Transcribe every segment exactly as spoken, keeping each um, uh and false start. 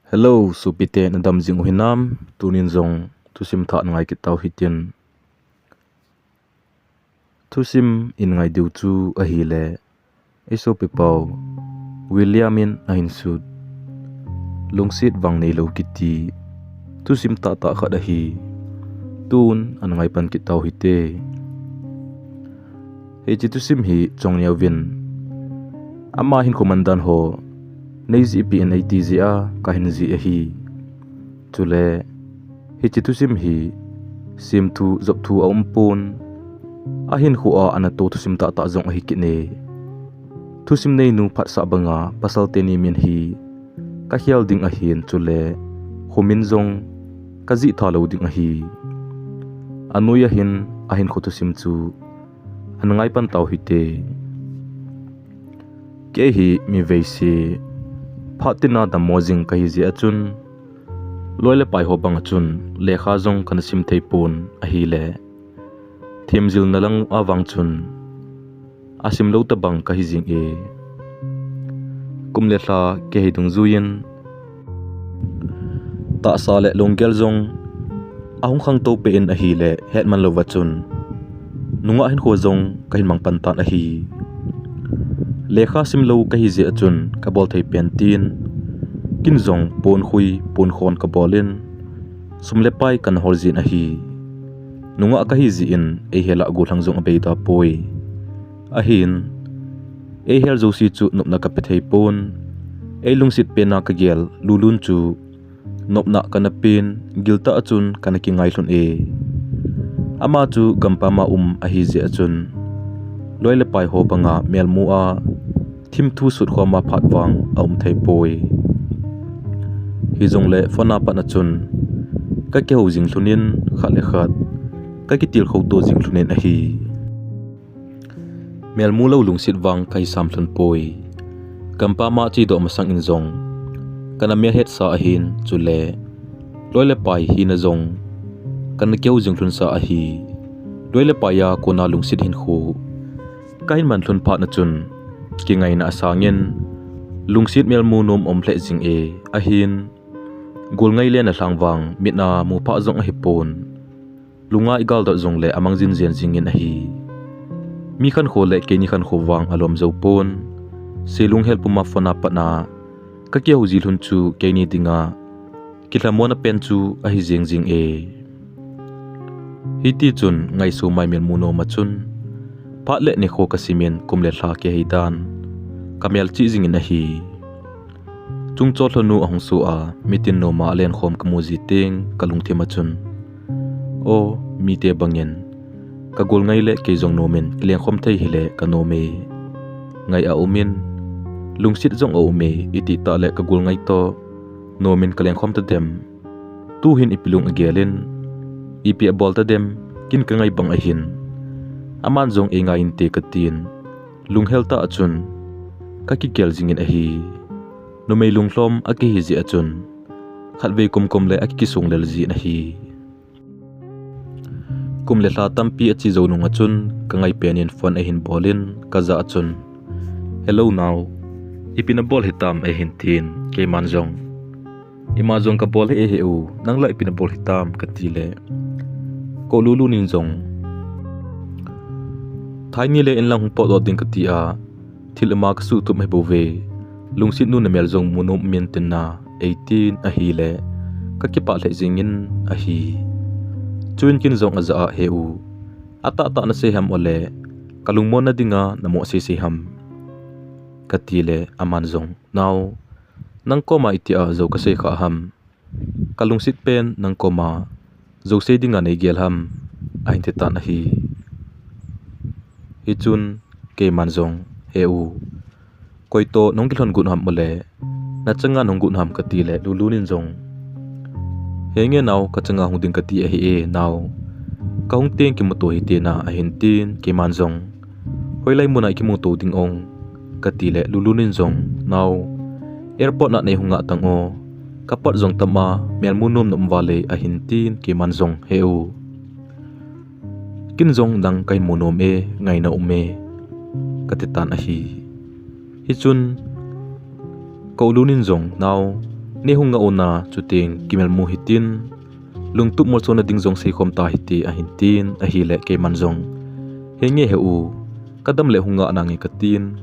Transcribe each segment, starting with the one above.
Hello, sopite, nadam jing u hinam? Tunin jong thusim thah nangai kit tau hitin. Thusim in ngai diu chu ahile, eisopipau William in ahin sut, Lungset Vang Neilou kiti thusim tahtah khat ahi. Tun ana ngai pan kit tau hite. Hiche thusim hi chong neuvin, ama hinkho mandan ho neijih peh in eiti jeh a kahin jih ahi. Chule hiche thusim hi semthu, jopthu aumpon, ahinkho a anato thusim tahtah jong ahi kit e. Thusim neinu phatsah banga pasal teni min hi kakhel ding ahin, chule kho min jong kajih tha lou ding ahi. Anoi ahin ahinkho thusim chu ana ngai pan tau hite. Kei hi mi veise, phat tina dammo jing kahi jeh a chun, loi le pai ho banga chun lekha jong kana sim thei pon ahile, themjilna lang a vang chun asim lou tabang kahi jing e. Kum le lha kihei dungjuiyin, tahsa le lunggel jong ahung khangtou peh in ahile, hetman louva chun nungah hinkho jong kahin mang pan tan ahi. Lekha sim lou kahi jeh a chun kabol thei pen tin, kin jong ponkhui ponkhon kabol in, sum le pai kana hol jin ahi. Nungah kahi jeh in eihel a gollhang jong abei tapoi. Ahin, eihel jouse chu nopna kape thei pon. Eilungset pen a kagel Lulun chu nopna kana pen, giltah a chun kana kingai lhon e. Ama chu gampam a um ahi jeh a chun, loi le pai ho banga melmu a thimthu sutkhom a phat vang aum thei poi. Hijongle phone a pat a chun kakihou jing lhon in, khat le khat kakitilkhou to jing lhon in ahi. Melmu lou lungset vang kahi sam lhon poi. Gampam a chedoh masang in jong kana mel hetsa ahin, chule loi le pai hina jong kana kihou jing lhonsa ahi. Loi le pai a kona lungset hinkho kahin man lhon phat a chun, kingaina asang in lungset melmu nom aum lheh jing e. Ahin, golngai le nalhang vang mit a mu phah jong ahi pon. Lunga igaldot jongle amang jinjen jing in ahi. Mi khankho le keini khankho vang alom jou pon. Selunghel puma phone a pat a kakihou ji lhon chu keini dinga kilhamonna pen chu ahi jeng jing e. Hiti chun ngaisomai melmu nom a chun, phat le nikho kasim in kum le lha kihei dan kamelchih jing in ahi. Chungchol lhonu ahung so a, mitin nom a alenkhom kamu ji teng kalungthim a chun, o, mite bangin kagolngai le kei jong nom in kilengkhom thei hile kanom e. Ngai aum in, lungset jong aum e, itih tah le kagolngai toh nom in kalengkhom tadem? Tuhin ipi lung agel in, ipi abol tadem, kin kangai bang ahin. Aman jong eingai inte katin, lunghel tah a chun kakigel jing in ahi. Numei lunglhom akihi jeh a chun, khatvei komkom le akikisong lel jin ahi. Kum le lha tampi ache jou nung a chun, kangai pen in phone ahin bol in, kajah a chun, Hello nao, ipi nabol hitam, eihin tin, keiman jong, Ima jong kabol hih e he u, nang la ipi nabol hitam, katile, Kou Lulun in jong, Thaini le inlang hung potdoh ding kati a, thil ima kasuhtup ahibouve, lungset nu namel jong mu nom um in tin, eitin ahile, kakipah lheh jeng in ahi. Chuin kin jong ajah a, He u, atahtah nasei ham ole, kalungmonna dinga namoh seisei ham, katile, aman jong, Nao, nang koma itia jou kasei kha ham? Kalungset pen nang koma jou sei dinga neigel ham? ahin titan ahi. Hichun keiman jong, He u, koitoh nahung kilhon got ham ole, nachanga nahung got ham, katile, Lulun in jong, Henge nao, kachanga hung ding kati ahi e nao, kahung teng kimuto hite na, ahin tin, keiman jong, Hoilai muna ikimuto ding ong, katile, Lulun in jong, Nao, airport na neihung ngah tang o, kapat jong tam a, melmu nom nom vale, ahin tin, keiman jong, He u, kin jong nang kahin mu nom e, ngaina um e, katitan ahi. Hichun Kou Lulun in jong, Nao, Nei hung ngah un, chuteng kimelmu hitin, lungtup molchona ding jong seikhom tahite ahin tin ahile keiman jong, Henge he u, kadam le hung ngah nange katin.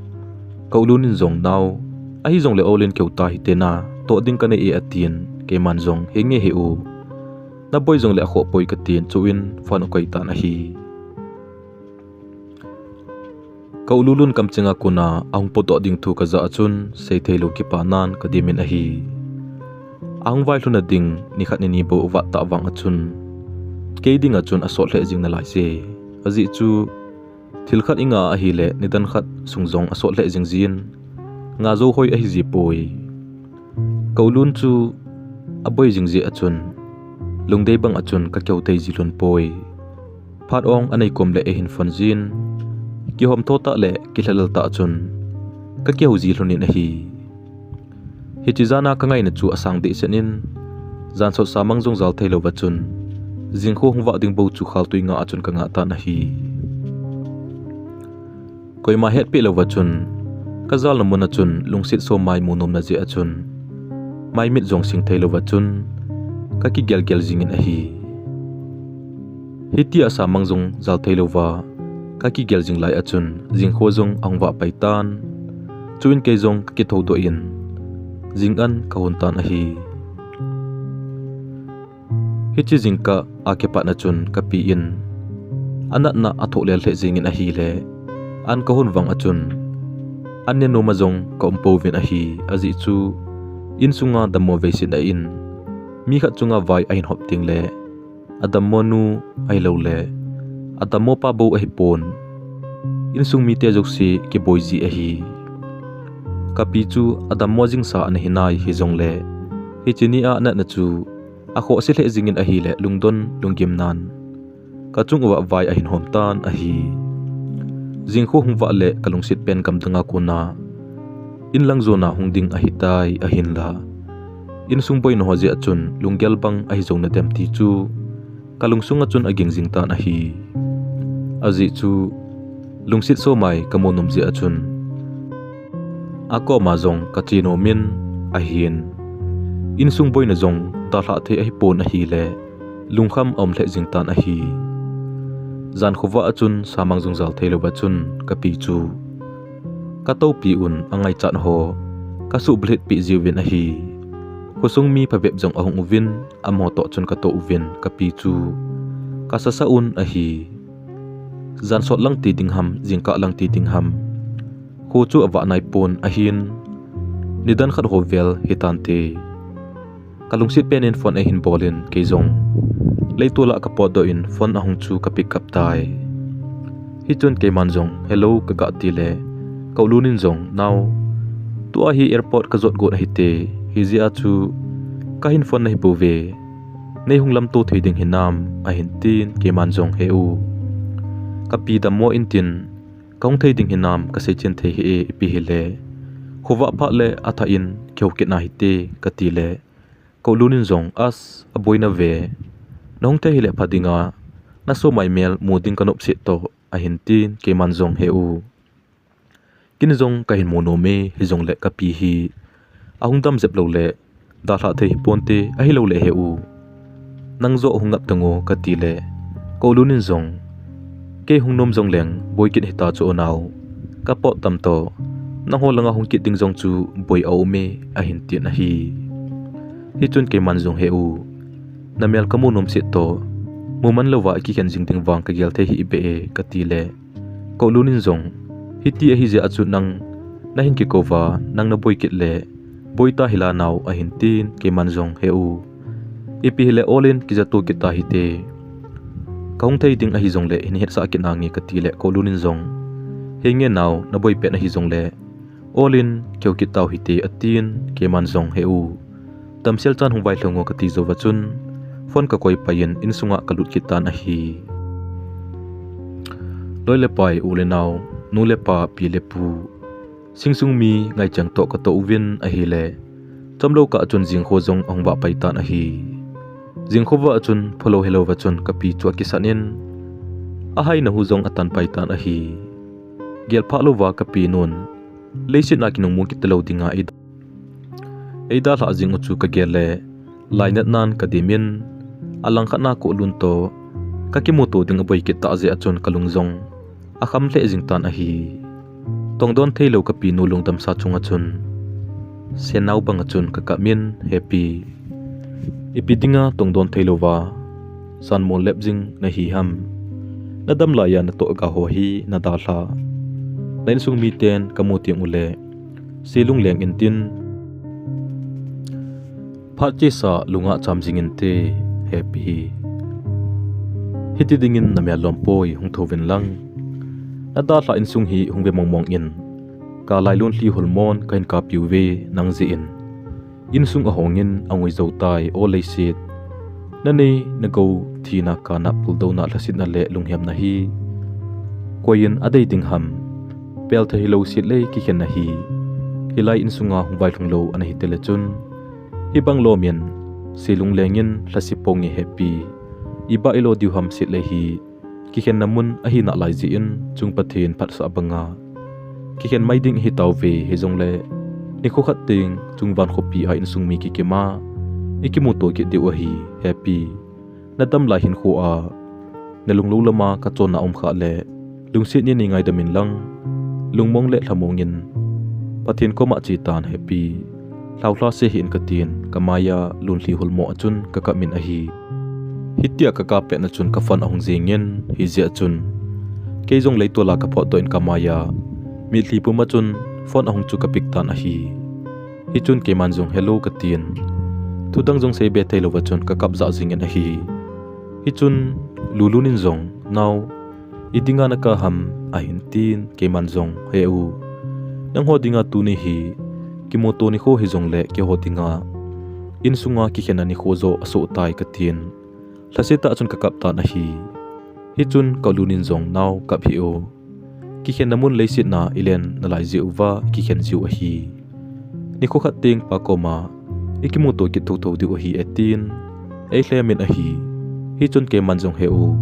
Ka u Lun in jong, Nao, ahijongle olin keu tahite, natoh ding kanei e atin, keiman jong, Henge he u, naboi jongle akhoh poi katin, chuin phone akoi tan ahi. Ka u Lulun kamchenga kona ahung potdoh ding thu kajah a chun seitheilou kipanan kadimin ahi. Ahung vailhun nading nikhat nini bou avat tah vang a chun, kei dinga chun asot lheh jing nalaije. Ajeh chu, thil khat ingah ahile nidan khat sung jong asot lheh jingjin, ngah jou hoi ahijipoi. Ka u Lun chu aboi jing jeh a chun, lungdei banga chun kakeu thei jilhon poi. Phat ong anei kom le eihin phone jin, kihomtho tah le kilhalal tah a chun, kakihou jilhonin ahi. Hiche jana kangaina chu asang dehset in, jansot samang jong jal theilouva chun, jingkho hung vah ding bou chu khaltui ngah a chun kangah tan ahi. Koima hetpeh louva chun, kajalna muna chun lungset somai mu nomna jeh a chun, maimit jong sing theilouva chun, kakigelgel jingin ahi. Hitia samang jong jal theilouva kakigel jing lai a chun, jingkho jong ahung vah pai tan. Chuin kei jong kakithoudoh in, jing an kahon tan ahi. Hiche jingkah a kipatna chun kapi in, anatna athoh lel lheh jengin ahile, an kahon vang a chun, an ne noma jong kaum pouvin ahi, ajeh chu, insunga dammo veisetna in, mi khat chunga vai ahin hop tengle, adammo nu ahiloule, adammo pa bou ahipon, insung mite jouse kiboi ji ahi. Kapi chu adammo jingsa ana hinai hijongle, hiche nia anatna chu akhohse lheh jingin ahile lungdon lunggimnan kachung uva vai ahin hom tan ahi. Jingkho hung vah le kalungset pen gamdanga kona, inlang jona hung ding ahitai ahinla, insung boina ho jeh a chun lunggel bang ahijou nadem ti chu, kalungsunga chun aging jing tan ahi. Ajeh chu, lungset somai kamu nom jeh a chun, akoma jong kache nomin ahin, insung boina jong dalhah thei ahipon ahile, lungkham aum lheh jing tan ahi. Jankhovah a chun samang jong jal theilouva chun kapi chu katoupi un, angaichat ho kasuhbulhit peh jiuvin ahi. Khosung mi phabep jong ahung uvin, amaho toh chun katoh uvin, kapi chu kasasa un ahi. Jansot lang ti ding ham, jingkah lang ti ding ham, kho chu avah naipon ahin, nidan khat ho vel hitante. Kalungset pen in phone eihin bolin, kei jong leitol a kapotdoh in phone ahung chu kapick up tai. Hichun keiman jong hello kagah tile, ka u Lun in jong, Nao, tua hi airport kajot got ahite, hijeh a chu kahin phone nahibouve, neihung lamto thei ding hinam, ahin tin, keiman jong, He u, kapi dammo intin, kahung thei ding hinam kaseichen thei hih e, ipi hile khovah phat le athah in kihou kit nahite, katile, ka u Lun in jong, As, aboina ve, nahung thei hile pha dinga, nasomai mel mu ding kanopsah toh, ahin tin, keiman jong, He u, ken jong kahin mu nome, hijongle kapi hi ahung dam jep loule dalhah thei hiponte, ahiloule, He u, nang joh hung ngap tango, katile, ka u Lun in jong, Kei hung nom jongleng boi kit hita chu, o nao, kapot tam toh, nangho langa hung kit ding jong chu boi aume, ahin tin ahi. Hichun keiman jong, He u, namel kamu nomsah toh, mu man louva kikhen jing ding vang kagel thei hih beh e, katile, ka u Lun in jong, Hiti ahijeh a chu nang nahin kikouva, nang naboi kit le boita hila nao, ahin tin, keiman jong, He u, ipi hile olin kijato kit tahite, kahung thei ding ahijongle hin hetsah kit nange, katile, ka u Lun in jong, Henge nao, naboi pet ahijongle olin kihou kit tau hite, atin, keiman jong, He u, damsel chan hung vailhung o, kati jouva chun phone kakoi pai in insunga kalut kit tan ahi. Loi le pai, u le nao, nu le pa, pi le pu, singsung mi ngaicheng toh katoh uvin ahile, chomlou kah a chun jingkho jong ahung vah pai tan ahi. Jingkhovah a chun phalou helouva chun kapi chu akisan in, ahaina hu jong atan pai tan ahi. Gelphah louva kapi nun, leiset a kinungmu kit talou dinga i Eidalhah jing u chu kagel le, lainat nan kadimin, alangkhat na Koulun toh kakimuto ding aboi kit tah jeh a chun kalung jong akham lheh jing tan ahi. Tongdon theilou kapinu lungdamsa chunga chun, sennao banga chun kakap in, Hepi, ipi dinga tongdon theilouva sanmol lep jing nahi ham? Nadam laiya natoh ga ho hi nadalhah, na insung miten kamu teng uleh, se lungleng intin, phat chesa lunga cham jing inte, Hepi. Hiti dingin namel lom poi, hung thouvin lang. Nadalhah insung hi hung ve mongmong in, kalailun lhi hulmon kahin kapiuve nang jeh in. Insung ahongin angui jou tai, o leiset. Nanei nagou thina kana puldouna lhasetna le lunghemna hi koiyin adei ding ham? Peltha hilou setlei kikhenna hi hilai insunga hung vailhung lou ana hitele chun, hibang lomin, se lunglengin lhase ponge Hepi. Iba ilo diu ham setlei hi kikhenna mun ahi nalai jeh in chung Pathen phatsah banga kikhen mai ding hitauve, hijongle nikho khat teng chung van khopi a insung mi kikima ikimuto kit diu ahi, Hepi. Nadam lai hinkho a nalunglou lama kachonna umkhah le, lungset in neingaidam inlang, lungmong le lhamongin Pathen koma chetan, Hepi. Lhaolha se hih in katin, kamaiya lunlhi hulmo a chun kakap in ahi. Hitia kakap petna chun kaphone ahung jingin, hijeh a chun kei jong leitol a kaphotdoh in kamaiya mitlhi puma chun phone ahung chu kapick tan ahi. Hichun keiman jong hello katin, thudang jong seibe theilouva chun kakap jah jingin ahi. Hichun Lulun in jong, nao, idinga nakap ham, ahin tin, keiman jong, he u, nangho dinga tuni hi kimuto nikho hijongle keiho dinga insunga kikhenna nikho joh asoh tai katin, lhasetah chun kakap tan ahi. Hichun Koulun in jong, nao, kap hih o, kikhenna mun leiset na ilen nalai jeh uva kikhen jiu ahi. Nikho khat teng pa koma ikimuto kit thouthou diu ahi, atin, eilhem in ahi. Hichun keiman jong, he u,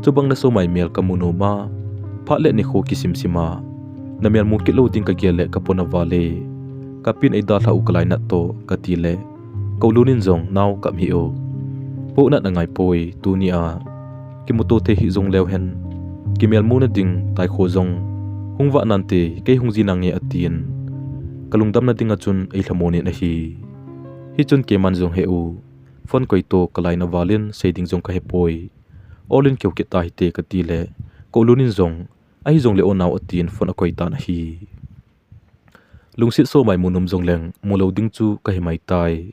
chubang nasomai mel kamu nom a, phat le nikho kisimsim a namel mu kit lou ding kagel le kapona vale, kapin eidalhah u kalainat toh, katile, Koulun in jong, nao, kap hih o, pohnat angaipoi, tunia kimuto thei hih jongleu hen, kimelmuna ding taikho jong hung vah nante, kei hung ji nange, atin, kalungdamna dinga chun eilhamon in ahi. Hichun keiman jong, he u, phone koitoh kalaina valin sei ding jong kahepoi, olin keu kit tahite, katile, Koulun in jong, ahijongle o nao, atin phone akoi tan ahi. Lungset somai mu nom jongleng mulou ding chu kahi maitai.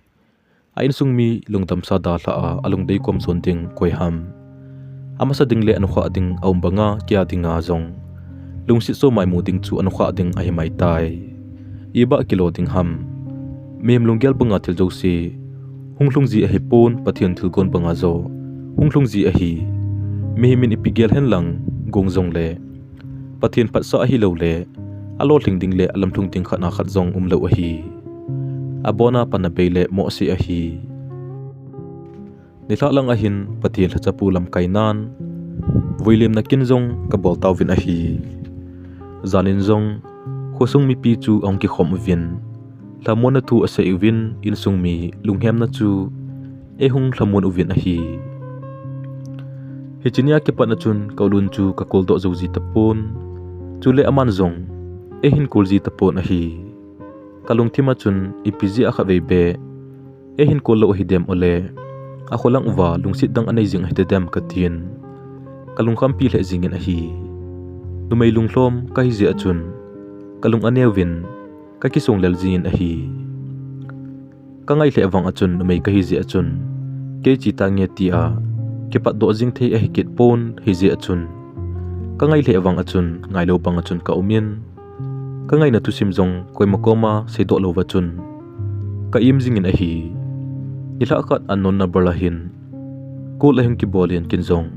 A insung mi lungdamsa dalhah a alungdei kom jon ding koi ham? Amasa ding le anukhah ding aum banga, keia dinga jong lungset somai mu ding chu anukhah ding ahi maitai. Iba kilo ding ham? Mihem lunggel banga thil jouse hung lhung ji ahipon, Pathen thilgon banga joh hung lhung ji ahi. Mihem in ipi gel henlang, gong jongle Pathen phatsah ahiloule alolhing ding le alamlhung ding khat na khat jong umlou ahi. Abona panna bei le mohse ahi. Nilhah lang ahin Pathen lhachapu lamkainan vuilimna kin jong kabol tauvin ahi. Janin jong khosung mipi chu ahung kikhom uvin, lhamonna thu asei uvin, insung mi lunghemna chu eihung lhamon uvin ahi. Hiche nia kipatna chun Koulun chu kakoldoh jou ji tapon, chule aman jong eihin kol ji tapon ahi. Kalungthima chun ipi jeh a khatvei beh eihin kol lou ahidem, ole akholang uva lungset dang anei jing ahitadem katin, kalungkhampi lheh jingin ahi. Numei lunglhom kahi jeh a chun kalung aneuvin kakisong lel jingin ahi. Kangai lheh vang a chun numei kahi jeh a chun kei che tange tia kipatdoh jing thei ahikit pon, hijeh a chun kangai lheh vang a chun ngailou banga chun kaumin, kangaina thusim jong koima koma seidoh louva chun ka-im jingin ahi. Nilhah khat unknown number a hin call ahung kibolin ken jong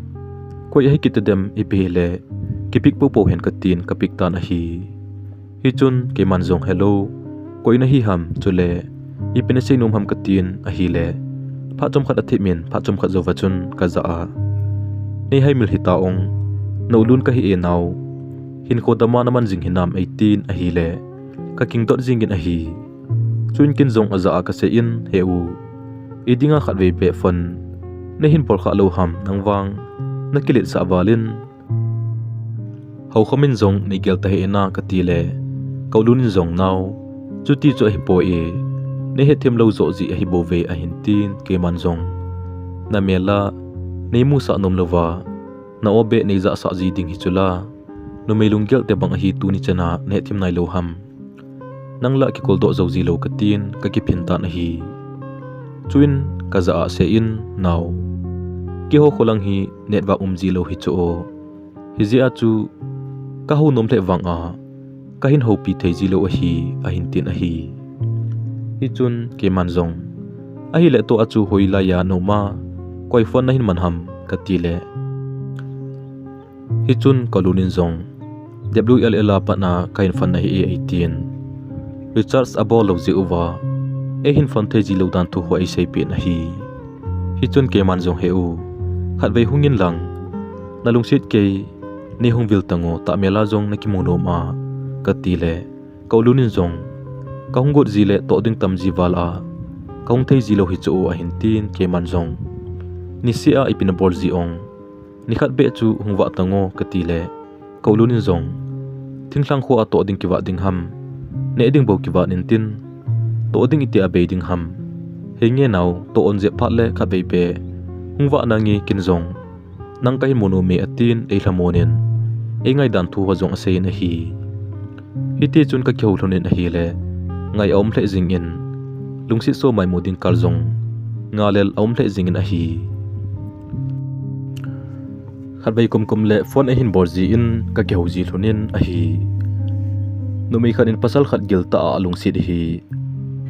koi ahikit tadem, ipi hile kipick poupou hen katin kapick tan ahi. Hichun keiman jong hello, koi nahi ham, chule ipi nasei nom ham katin ahile, phat chomkhat athip in phat chomkhat jouva chun kajah a, nei haimil hita ong, na-u Lun kahi e nao, hinkho dama naman jing hinam eitin ahile, kakingdot jingin ahi. Chuin ken jong ajah a kasei in, "He u, idinga khatvei beh phone nahin bol kha lou ham, nang vang nakiletsah val in. Houkham in jong neigel tahih in a," kati le, ka u Lun in jong, "Nao, chuti chu ahipoi, neihet them lou joh jeh ahi bouve," ahin tin, keiman jong, "Na mel a neimusah nom louva, na o beh neijahsah ji ding hi chu la, numei lunggel te bang ahi tuni chan a nahet them nai lou ham. Nang la kikol doh jou ji lou," katin, kakiphin tan ahi. Chuin kajah a asei in, "Nao, keiho kholang hi network um ji lou hi chu o. Hijeh a chu kahou nom lheh vang a kahin houpi thei ji lou ahi," ahin tin ahi. Hichun keiman jong, "Ahile tua chu hoilai a na um a, koi phone nahin man ham?" kati le, hichun ka u Lun in jong, "W L L a pat a kahin phone ahi e," eitin. "Recharge abol lou jeh uva eihin phone thei ji lou dan thu ho eiseipeh in ahi. Hichun keiman jong, 'He u, khatvei hung in lang, nalungset kei, neihung vil tan o, tahmel a jong nakimu nom a,' kati le, ka u Lun in jong, "Kahung got ji le toh ding tam ji val a kahung thei ji lou hi chu o," ahin tin, keiman jong, "Niseh a ipi nabol ji ong, nikhat beh chu hung vah tan o," kati le, ka u Lun in jong, "Thinglhang kho a toh ding kivat ding ham, neh ding bou kivat in tin, toh ding itia bei ding ham. Henge nao, toh on jep phat le khatvei beh hung vah nange, ken jong nang kahin mu nom e," atin, eilhamon in, eingaidan thu ho jong asei in ahi. Hitichun kakihou lhon in ahile, ngai aum lheh jing in, lungset somai mu ding kal jong ngalel aum lheh jing in ahi. Khatvei komkom le phone eihin bol ji in kakihou ji lhon in ahi. Numei khat in pasal khat giltah a alungset hi,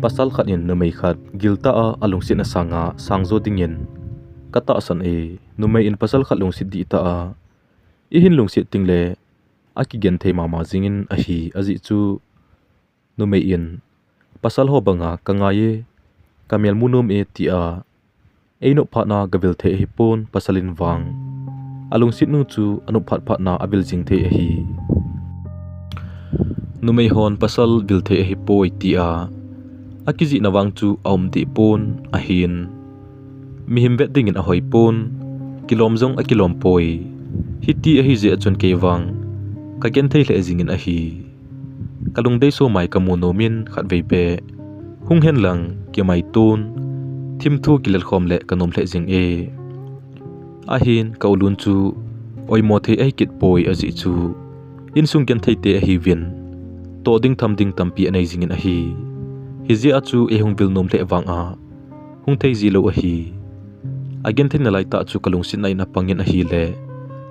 pasal khat in numei khat giltah a alungsetna sanga sangjo dingin katahsan e. Numei in pasal khat lungset dihtah a, ihin lungset teng le akigenthei mama jing in ahi, ajeh chu numei in, "Pasal ho banga kangai e, kamel mu nom e," tia einop phat a gavil thei ahipon, pasal in vang alungset nu chu anop phat phat a avil jing thei ahi. Numei hon pasal vil thei ahipoi tia akijihna vang chu aum deh pon, ahin mihem vet dingin ahoipon, kilom jong akilom poi. Hiti ahijeh a chun kei vang kagenthei lheh jing in ahi. Kalungdei somai kamu nom in khatvei beh hung hen lang kimaiton, thimthu kilelkhom le kanom lheh jing e. Ahin ka u Lun chu oimo thei ahikit poi, ajeh chu insung genthei te ahiuvin, toh ding tham ding tampi anei jing in ahi. Hijeh a chu eihung vil nom lheh vang a hung thei ji lou ahi. Agenthei nalaitah chu kalungsetna in apang in ahile,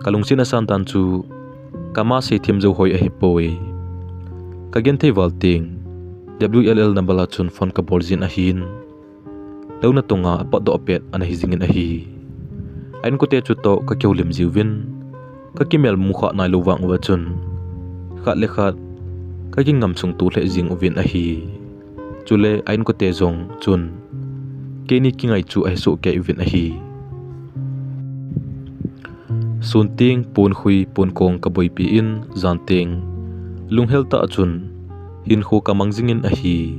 kalungsetna sandan chu kama seithem jou hoi ahipoi. Kagenthei val teng W L L number a chun phone kabol jin ahin, lou natong a apatdoh pet ana hi jing in ahi. A inkote chutoh kakihoulim jiuvin, kakimel mu kha nailou vang uva chun, khat le khat kakingam sungto lheh jing uvin ahi. Chule a inkote jong chun keini kingai chu ahesoh kei uvin ahi. Sun teng pon khui pon kong kaboipi in, jan teng lunghel tah chun hinkho kamang jing in ahi.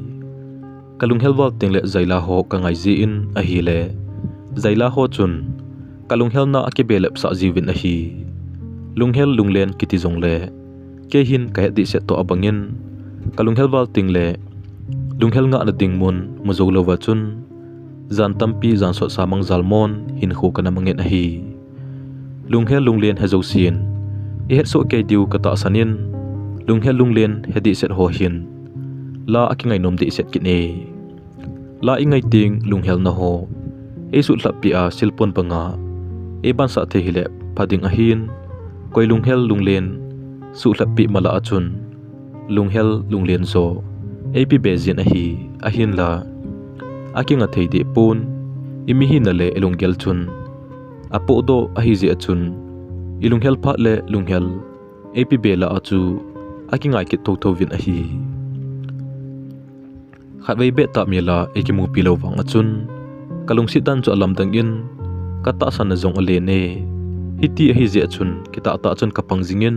Kalunghel val teng le jaila ho kangai jin ahile, jaila ho chun kalunghelna akibelepsah jiuvin ahi. Lunghel lunglen kiti jongle, kei hin kahet dehset toh abang in, kalunghel val teng le lunghel ngahna ding mun mu jou louva chun, jan tampi jan sotsa mang jal mon hinkho kana mang in ahi. Lunghel lunglen he jousen ihetsoh kei diu katahsan in, lunghel lunglen he dehset ho hin la akingai nom dehset kit e. La ingai teng lunghelna ho eisutlhap peh a silpon banga eibansah thei hile pha ding ahin, koi lunghel lunglen sutlhap peh ma lah a chun lunghel lunglen jo eipe be jin ahi. Ahinla akinga thei deh pon, imihina le ilunggel chun apohdoh ahijeh a chun, ilunghel phat le lunghel eipe be lah a chu akingai kit thotho uvin ahi. Khatvei beh tahmel a eikimupi lou vang a chun, kalungset dan chu alamdang in, katahsanna jong alen e. Hiti ahijeh a chun kitahtah chun kapang jing in,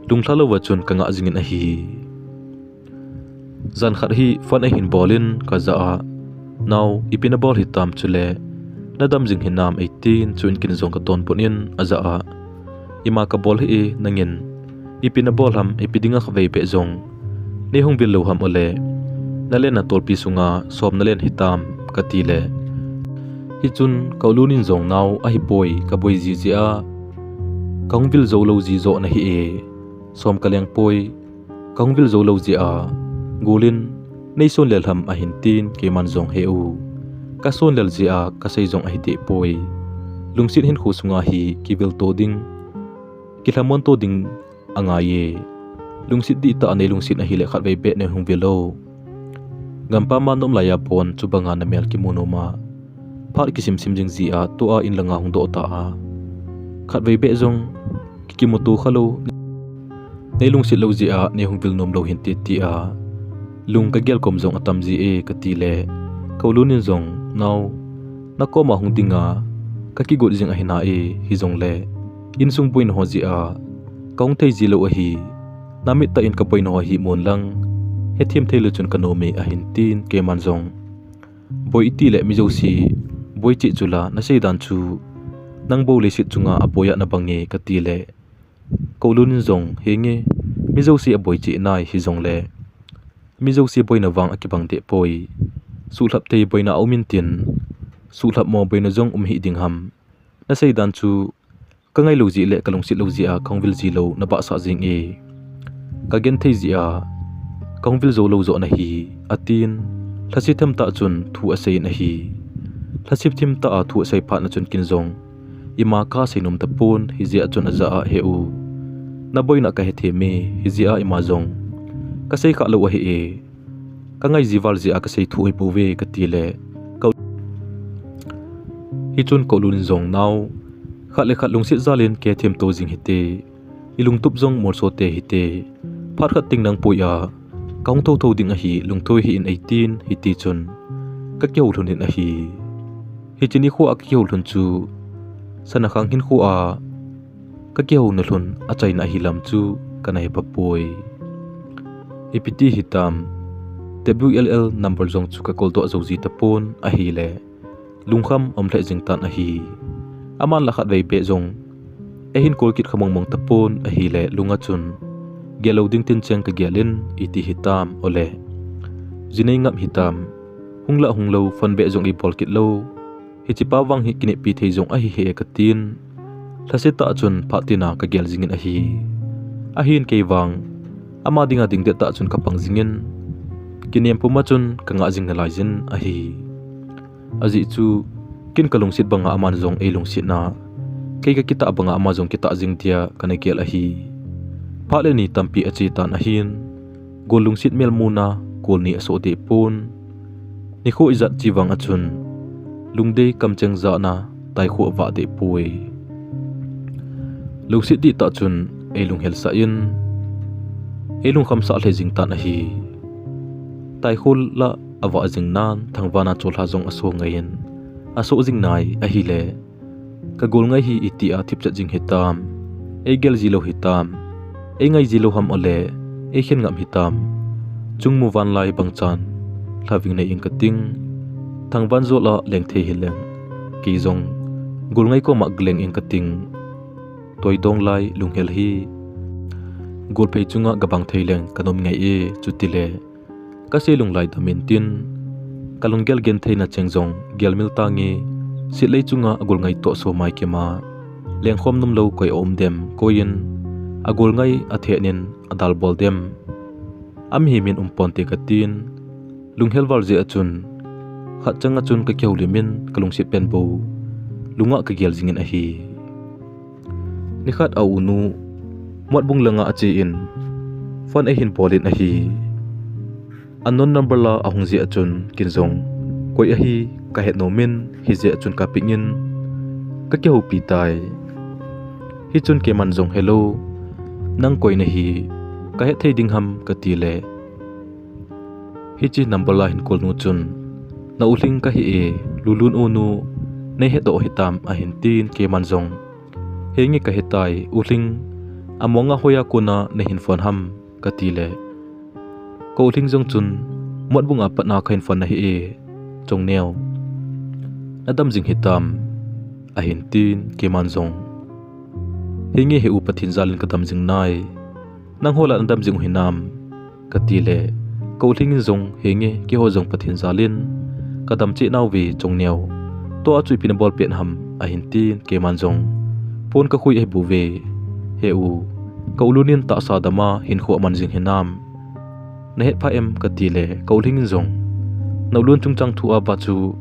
lunglha louva chun kangah jing in ahi. Jan khat hi phone eihin bol in kajah a, "Nao, ipi nabol hitam chule, nadam jing hinam?" eitin, chuin kin jong katonbut in ajah a, "Ima kabol hih e, nangin ipi nabol ham, ipi dinga khatvei beh jong neihung vil lou ham ole, nalen natolpi sunga som nalen hitam," kati le, hichun ka ulun in jong, "Nao, ahipoi, kaboi jiji a, kahung vil jou lou ji joh nahi e, som kaleng poi, kahung vil jou lou jeh a, gol in neisonlel ham?" ahin tin, keiman jong, "He u, kasonlel jeh a kasei jong ahi deh poi. Lungset hinkho sunga hi kivil to ding, kilhamon to ding angai e. Lungset dihtah a neilungset ahile khatvei beh neihung vil o. Gampam a naum laiya pon chubanga namel kimu nom a, phat kisimsim jing jeh a tua in langa hung doh ta a, khatvei beh jong kikimuto khalou, neilungset lou jeh a neihung vil nom lou hinte," tia lung kagel kom jong atam ji e, kati le, ka ulun in jong, "Nao, nakoma hung dinga kakigot jing ahi nai, hijongle insung boina ho jeh a kahung thei ji lou ahi, namit tah in kaboina ho hi mun lang hethem thei lou chun kanom e," ahin tin, keiman jong, "Boi iti le mi jouse boi cheh chu la, nasei dan chu nang bou leiset chunga aboi a nabang e," kati le, ka ulun in jong, "Henge, mi jouse aboi cheh nai, hijongle mi jouse boina vang akibang deh poi. Suhlhap thei boina aum intin, suhlhap mo boina jong um hih ding ham? Nasei dan chu kangai lou jeh le kalungset lou jeh a kahung vil ji lou nabahsah jing e. Kagenthei jeh a kahung vil jou lou joh nahi," atin, lhasethem tah chun thu asei in ahi. Lhasethem tah a thu asei phat na chun kin jong, "Ima kasei nom tapon, hijeh a chun ajah a, 'He u, naboina kahethem e, hijeh a ima jong kasei khah lou ahi e, kangai ji val jeh a kasei thu ahibouve,' kati le, ka, hichun ka ulun in jong, "Nao, khat le khat lungset jal in kihethem to jing hite, ilungtup jong molso te hite, phat khat teng nang poi a kahung thotho ding ahi, lungthoi hih in," eitin, hiti chun kakihou lhon in ahi. Hiche nikho a kakihou lhon chu, sana khang hinkho a kakihouna lhon achaina ahi lam chu kana hepha poi. Ipi ti hitam, W L L number jong chu kakol doh jou ji tapon ahile, lungkham aum lheh jing tan ahi. Aman la khatvei beh jong eihin kol kit kha mongmong tapon ahile, lunga chun gel lou ding tin cheng kagel in, "Iti hitam ole, jinei ngap hitam, hung la hung lou, phone beh jong eibol kit lou, hichepa vang hi kineppi thei jong ahi he," katin, lhasetah chun phat tina kagel jingin ahi. Ahin kei vang ama dinga dingdet tah chun kapang jingin, kinem puma chun kangah jing nalai jin ahi. Ajeh chu, kin kalungset banga aman jong eilungset na, kei kakitah banga ama jong kitah jing tia kana gel ahi. Phat le ni tampi ache tan ahin, gol lungset mel muna gol ni asoh deh pon. Nikho ijat chi vang a chun, lungdei kamcheng jahna taikho avah deh poi. Lungset dihtah chun eilunghelsah in, eilungkhamsah lheh jing tan ahi. Taikho la avah jing nan, thangvana cholha jong aso ngai in, asoh jing nai ahile, kagol ngai hi itia thipchet jing hitam, eigel ji lou hitam, eingai ji lou ham ole, eikhen ngam hitam, chungmu vanlai bangchan lhaving nei ing kating, thangvan jol a leng thei hileng, kei jong golngai koma galeng ing kating, toidong lai lunghel hi golphei chunga gabang thei leng kanom ngai e, chutile kasei lunglai dam intin, kalunggel gentheina cheng jong gelmil tange, setlei chunga agolngai toh so mai kima, lengkhom nomlou koi aum dem, koiyin agolngai athehnin adalbol dem, amihem in umponte katin, lunghel val jeh a chun, khat changa chun kakihoulimin kalungset pen bou lunga kagel jingin ahi. Nikhat a unu motbung langa ache in, phone eihin bolin ahi. Unknown number la ahung jeh a chun kin jong koi ahi kahet nomin, hijeh a chun kapingin kakihoupi tai. Hichun keiman jong, "Hello, nang koi nahi, kahet thei ding ham?" katile, hiche number la hin call nu chun, "Na u Lhing kahi e, Lulun u nu, neihedoh hitam?" ahin tin, keiman jong, "Henge kahetai, u Lhing, amonga hoiya kona neihin phone ham?" katile, Koulhing jong chun, mot bung a pat na kahin phone nahi e, Chongneo. Nadam jing hitam, ahin tin, keiman jong. Henge he u Pathen jalin kadam jing nai. Nangho la nadam jing u hinam, kati le, Koulhing in jong henge keiho jong Pathen jalin kadam cheh nauve Chongneo. Tua chu ipi nabol pet ham, ahin tin, keiman jong. Phone kakhui ahi bouve. He u, ka u Lun in tahsa dama hinkho aman jing hinam. Nahet pha em, kati le, Koulhing in jong. Na u Lun chungchang thu a ba chu,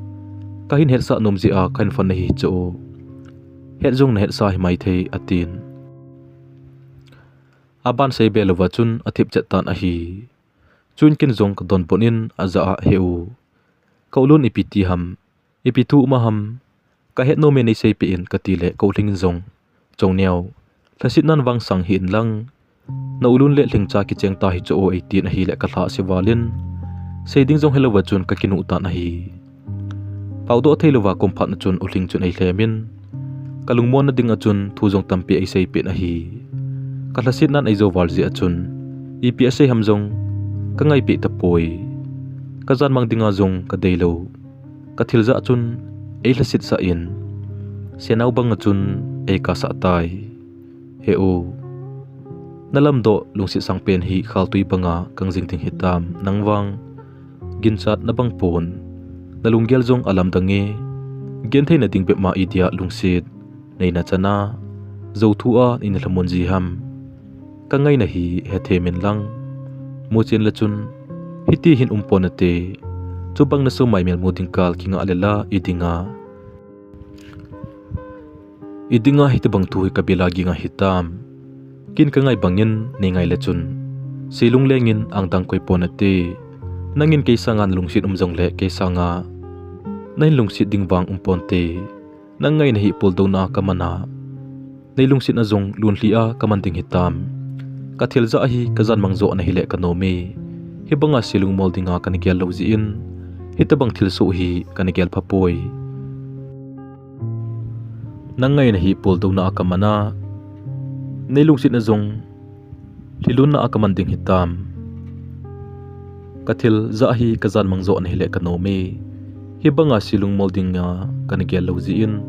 kahin hetsah nom jeh a kahin phone nahi chu. Het jong nahetsah hi maithei, atin. Aban seibe louva chun athip chet tan ahi. Chun ken jong kadonbut in ajah a, he u, ka u Lun ipi ti ham, ipi thu um a ham, kahet nom e, neiseipeh in, kati le Koulhing in jong, Chongneo, lhasetnan vang sang hih in lang, na u Lun le Lhingcha kicheng ta hi chu o, eitin ahile kalha se valin, sei ding jong helouva chun kakinuh tan ahi. Paodoh thei louva kom phat na chun u Lhing chun eilhem in, kalungmon na ding a chun thu jong tampi eiseipeh in ahi. Kalhasetnan eijou val jeh a chun, ipi asei ham jong kangaipeh tapoi. Kajanmang dinga jong kadeilou. Kathil jah chun eilhasetsah in, senau banga chun eikasah tai. He u, nalamdoh lungset sangpen hi khaltui banga kangjing ding hitam, nang vang ginchat nabang pon. Nalunggel jong alamdang e, genthei na ding bep ma idia lungset neina chana, jou thu a nei nalhamon ji ham. Kangaina hi hethem in lang, muchen le chun, hiti hin umpon nate. Chubang na somai melmu ding kal kingah le la idinga. Idinga hitibang thu hi kabil a ging ahitam. Ken kangai bangin neingai le chun, selungleng in angdang koi pon nate. Nangin kei sanga nalungset um jongle kei sanga nahin lungset ding vang umponte. Nangaina hi puldouna a kaman a, neilungsetna jong lunlhi a kaman ding hitam. Kathil jah hi kajanmang joh nahile kanom e. Hibanga selungmol dinga kana gel lou jeh in, hitobang thilsoh hi kana gel phapoi. Nangaina hi puldouna a kaman a, neilungsetna jong lhilunna a kaman ding hitam. Kathil jah hi kajanmang joh nahile kanom e. Hibanga selungmol dinga kana gel lou jeh in,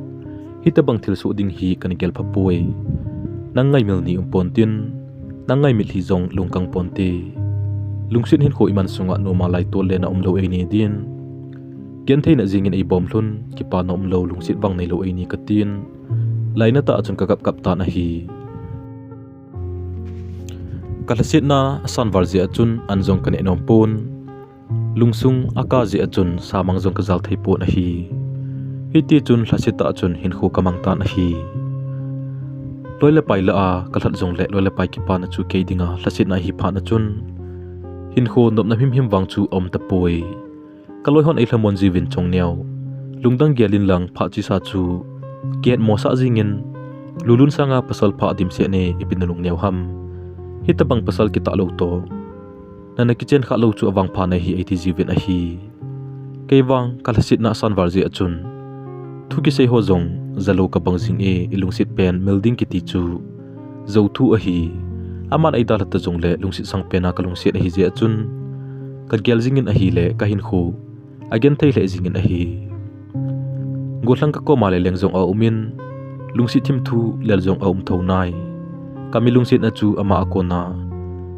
hitobang thilsoh ding hi kana gel phapoi. Nangaimil ni umpontin, nangaimil hi jong lungkang ponte. Lungset hinkho iman sunga noma laitol le na umlou eini din. Gentheina jingin eibom lhun, kipana umlou lungset vang neilou eini katin. Lainatah a chun kakapkap tan ahi. Kalhasetna asan val jeh a chun an jong kaneh nom pon. Lungsung akah jeh a chun samang jong kajal thei pon ahi. Hiti chun lhasetah a chun hinkho kamang tan ahi. Loi le pai lah a kalhat jongle loi le pai kipana chu kei dinga lhasetna ahi phat a chun, hinkho nopna himhim vang chu aum tapoi. Kaloi hon eilhamon jiuvin Chongneo, lungdang gelin lang phat chesa chu kihetmosah jingin, Lulun sanga pasal pha dimset ne ipi nalungneo ham. Hitobang pasal kitah lou toh nana kichen kha lou chu avangpha nahi eiti jiuvin ahi. Kei vang kalhasetna asan val jeh a chun, thu kisei ho jong jalou kabang jinge, ilungset pen mel ding kiti chu jou thu ahi. Aman eidalha ta jongle lungset sangpen a kalungset ahi jeh a chun, kagel jingin ahile kahinkho agenthei lheh jingin ahi. Gollhang kakoma le leng jong aumin, lungset thimthu lel jong aum thou nai. Kami lungsetna chu ama a kona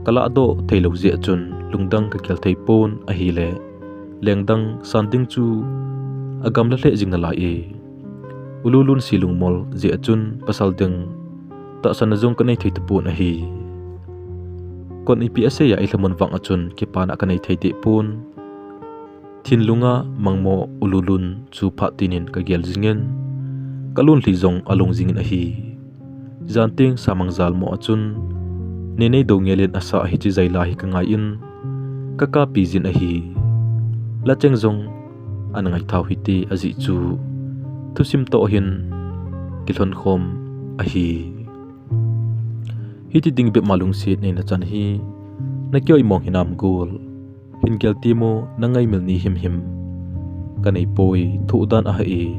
kalahdoh theilou jeh a chun lungdang kagel thei pon ahile, lengdang san ding chu agamla lheh jing nalai e. U Lulun selungmol jeh a chun pasal ding tahsanna jong kanei thei tapon ahi. Kon ipi asei a eilhamon vang a chun kipana kanei thei deh pon. Thinlunga mangmo u Lulun chu phat tinin kagel jingin, kalunlhi jong alung jingin ahi. Janteng samang jalmo a chun, neinei dou ngelin asa hiche jaila hi kangaiyin, kakapi jin ahi. Lacheng jong ana ngaithau hite ajeh chu, thusim toh hin kilhonkhom ahi. Hiti ding bep ma lungset neina chan hi, nakioimong hinam gol. Hin gel temo nangaimil ni himhim kaneipoi, thohdan ahi.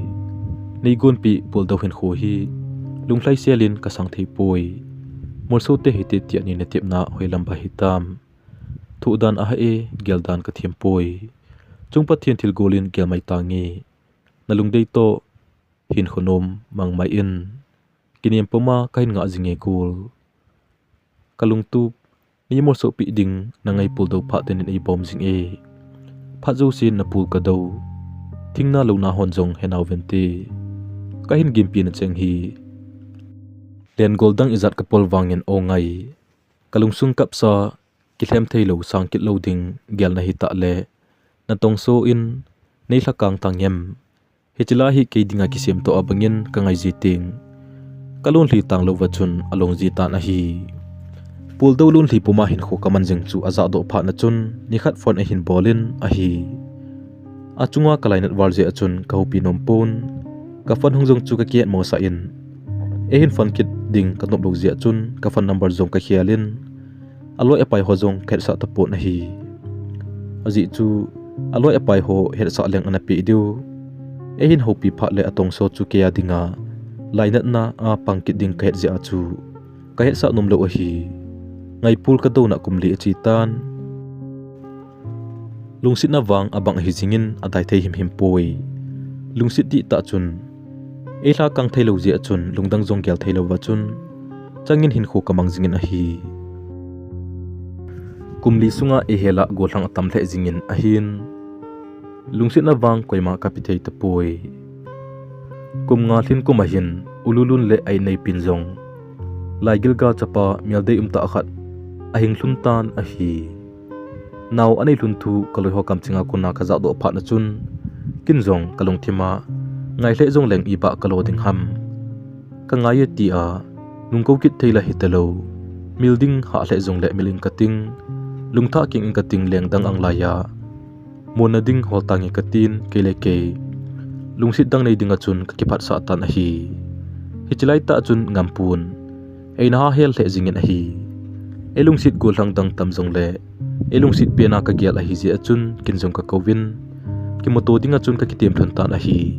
Neigonpi puldou hinkho hi, lunglhai selin kasang theipoi. Molso te hite tia nei natepna hoilam ba hitam. Thoh dan ahah e, gel dan kathem poi. Chung Pathen thilgol in gel mai tange. Nalungdei toh hinkho nom mang mai in. Kinem puma kahin ngah jing e gol. Kalungtup, nei molsoh peh ding nangai pul dou phat tah in eibom jing e. Phat jousen napul kadou. Thingna louna hon jong henau vente. Kahin gimpi na cheng hi. Lengol dang ijat kapol vangin o ngai. Kalungsung kapsa, kilhem theilou, sang kit lou ding gel nahi tah le. Natongso in, nei lhakang tang em. Hiche la hi kei dinga kisem toh abangin kangai ji teng. Kalunlhi tang louva chun along ji tan ahi. Pul dou lunlhi puma hinkho kaman jing chu ajah doh phat na chun, nikhat phone ahin bol in ahi. Achunga kalainat val jeh a chun kahoupi nom pon. Ka phone hung jong chu kakihet mosah in. Eihin phone kit ding kanop lou jeh a chun, ka phone number jong kakhel in. Aloi apai ho jong kahetsah tapon ahi. Ajeh chu, aloi apai ho hetsah leng ana peh diu. Eihin houpi phat le atongso chu kei a dinga lainatna a pang kit ding kahet jeh a chu kahetsah nom lou ahi. Ngaipul kadouna kum li ache tan. Lungsetna vang abang ahi jingin adai thei himhim poi. Lungset dihtah chun, ei lhakang theilou jeh a chun lungdang jong gel theilouva chun, changin hinkho kamang jingin ahi. Kum li sunga eihel a gollhang atam lheh jingin ahin. Lungsetna vang koima kape thei tapoi. Kum nga lhin kum ahin, U Lulun le a-inneipen jong laigil gal chapa meldei umtah khat ahing lhon tan ahi. Nao anei lhon thu kaloi ho kamchenga kona kajah doh phat na chun, ken jong kalungthim a, ngai lheh jongleng iba kalo ding ham. Kangai e tia, nungko kit thei la hitalou. Mil ding hah lheh jongle mil ing kating, lungthah king ing kating leng dang ang laiya. Monna ding hol tange katin, kei le kei. Lungset dang nei dinga chun kakiphatsah tan ahi. Hiche laitah chun ngampun. Eina hahel lheh jingin ahi. Eilungset gollhang dang tam jongle, eilungset pena kagel ahi jeh a chun, ken jong kakouvin. Kimuto dinga chun kakitem lhon tan ahi.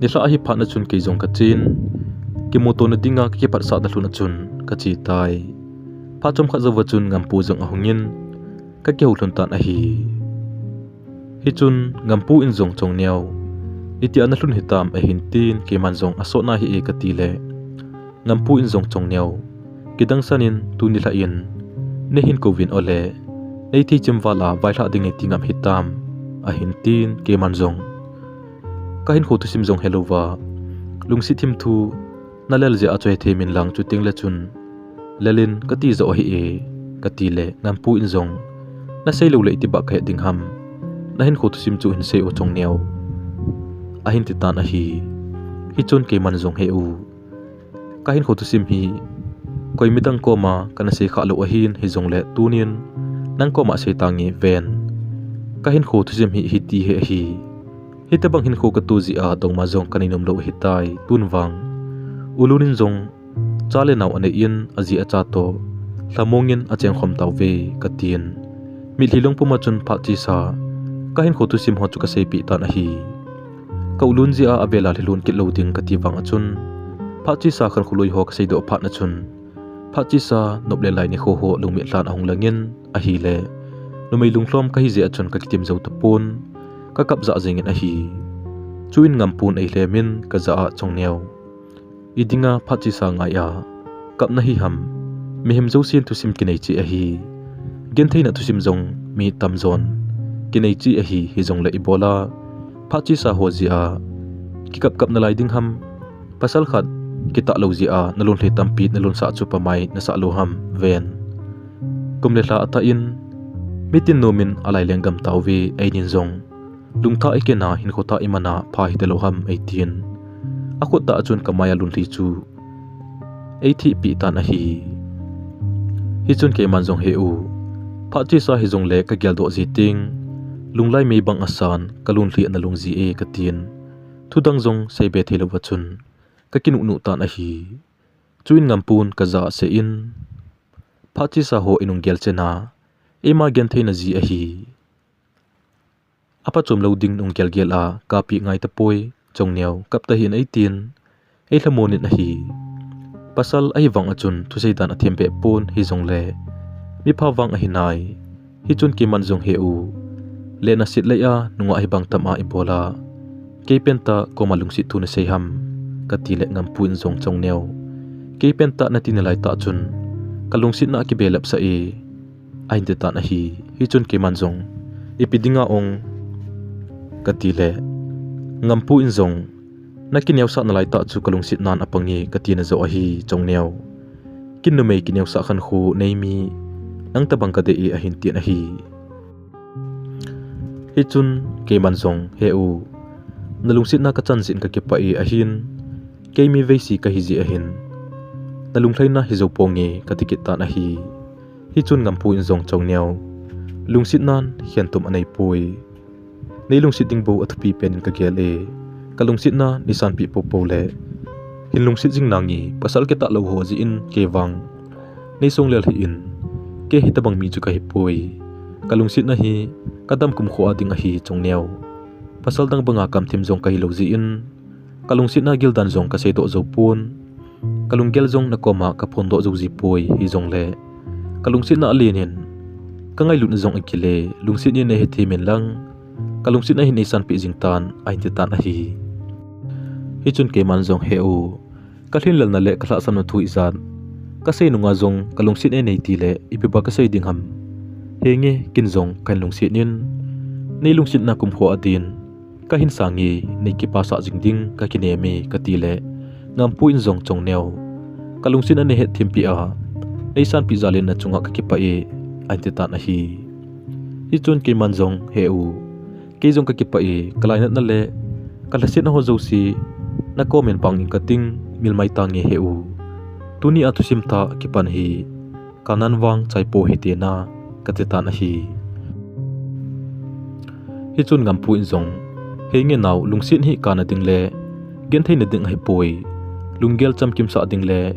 Nilhah ahi phat na chun kei jong kachen. Kimutona dinga kakiphatsah na lhon a chun kache tai. Phat chomkhat jouva chun ngampu jong ahungin, kakihou lhon tan ahi. Hichun ngampu in jong, Chongneo, itia nalhun hitam ahin tin, keiman jong asotna hi e kati le. Ngampu in jong, Chongneo, kidangsan in tuni lhah in neihin kouvin ole, neithei chim val a vailhah ding neiti ngam hitam ahin tin, keiman jong kahinkho thusim jong helouva, lungset thim thu nalel jeh a chu hethei min lang, chuteng le chun lel in kati joh ahi e, kati le ngampu in jong, nasei lou le itibah kahet ding ham, nahinkho thusim chu hinsei o Chongneo, ahin titan ahi. Hichun keiman jong he u, kahinkho thusim hi koi midang koma kana sei khah lou ahin, hijongle tunin nang koma sei tange ven. Kahinkho thusim hi hiti hi ahi. Hitobang hinkho kato jeh a dongma jong kanei nom lou ahitai, tun vang U Lun in jong cha le nao anei in, aji acha toh lhamong in achengkhom tauve, katin. Mitlhi lungpum a chun phat chesa kahinkho thusim ho chu kaseipeh tan ahi. Ka U Lun jeh a avela lhilhon kit lou ding kati vang a chun, phat chesa khankho lui ho kaseidoh phat na chun, phat chesa nop le lai nikho ho lungmit lhan ahung langin ahile, numei lunglhom kahi jeh a chun kakitim jou tapon, kakap jah jengin ahi. Chuin ngampun eilhem in kajah a, Chongneo, idinga phat chesa ngai a kapna hi ham, mihem jousen thusim kinei cheh ahi. Gentheina thusim jong mi tamjon kinei cheh ahi, hijongle ibola phat chesa ho jeh a kikap kap nalai ding ham, pasal khat kitah lou jeh a nalunlhai tampi nalungsah chu pamai nasah lou ham ven. Kum le lha atah in mitin nomin alai lenggam tauve, einin jong lungthah ikena hinkho thah imana pha hitalou ham eitin. Akhut tah a chun kamai a lunlhai chu eithehpeh tan ahi. Hichun keiman jong he u, phat chesa hijongle kageldoh ji teng, lunglai mei bang asan, kalunlhai ana lung ji e katin. Thudang jong seibe theilouva chun kakinuhnuh tan ahi. Chuin ngampun kajah seh in, phat chesa ho inung gel chena, eima gentheina ji ahi. Apha chom lou ding nung gelgel a kapeh ngai tapoi, Chongneo, kap tahih in eitin, eilhamon in ahi. Pasal ahivang a chun thusei dan athem beh pon, hijongle Mipha vang ahi nai. Hichun keiman jong, "He u, le nasit lei a nungah hibang tam a ibol a, kei pentah koma lungset thu nasei ham?" kati le Ngampu in jong, "Chongneo, kei pentah nati nalai tah chun kalungsetna akibelap sah e," ahin ti tan ahi. Hichun keiman jong, "Ipi dinga ong?" kati le Ngampu in jong, "Nakineosah nalai tah chu kalungsetnan apang e kati najo ahi, Chongneo. Kin numei kineosah khankho nei mi nang tabang kadei e," ahin tin ahi. Hichun keiman jong, "He u, nalungsetna kachan jeh in kakipah e, ahin kei mi veisi kahi jeh ahin nalunglhaina hijo ponge," kati kit tan ahi. Hichun Ngampu in jong, "Chongneo, lungsetnan khentum anei poi. Nei lungset ding bou athupi pen in kagel e. Kalungsetna nei sanpeh poupou le hin lungset jing nange, pasal kitah lou ho jeh in kei vang nei songlel hih in, kei hitabang mi chu kahipoi. Kalungsetna hi kadam kumkho a ding ahi, Chongneo. Pasal dang banga kamthim jong kahilou jeh in kalungsetna gildan jong kaseidoh jou pon. Kalunggel jong nakoma kaphondoh jou ji poi, hijongle kalungsetna alen in kangailutna jong akile, lungset in neihethem in lang, kalungsetna hi nei sanpeh jing tan," ahin ti tan ahi. Hichun keiman jong, "He u, kalhinlelna le kalhahsamna thu ijat kasei nunga jong kalungset e nei ti le ipi ba kasei ding ham? Henge, kin jong kahin lungset in, nei lungsetna kumkho a din kahin sang e, nei kipasah jing ding kakinem e," kati le Ngampu in jong, "Chongneo, kalungsetna nei hethem peh a nei sanpeh jal in nachunga kakipah e," ahin ti tan ahi. Hichun keiman jong, "He u, kei jong kakipah e, kalainatna le kalhasetna ho jouse nakom in pang in kating mil mai tange, he u. Tuni a thusim thah kipan hi kanan vang chaipo hite na," kati tan ahi. Hichun Ngampu in jong, "Henge nao, lungset hi kana ding le genthei na ding ahipoi, lunggel chamkimsah ding le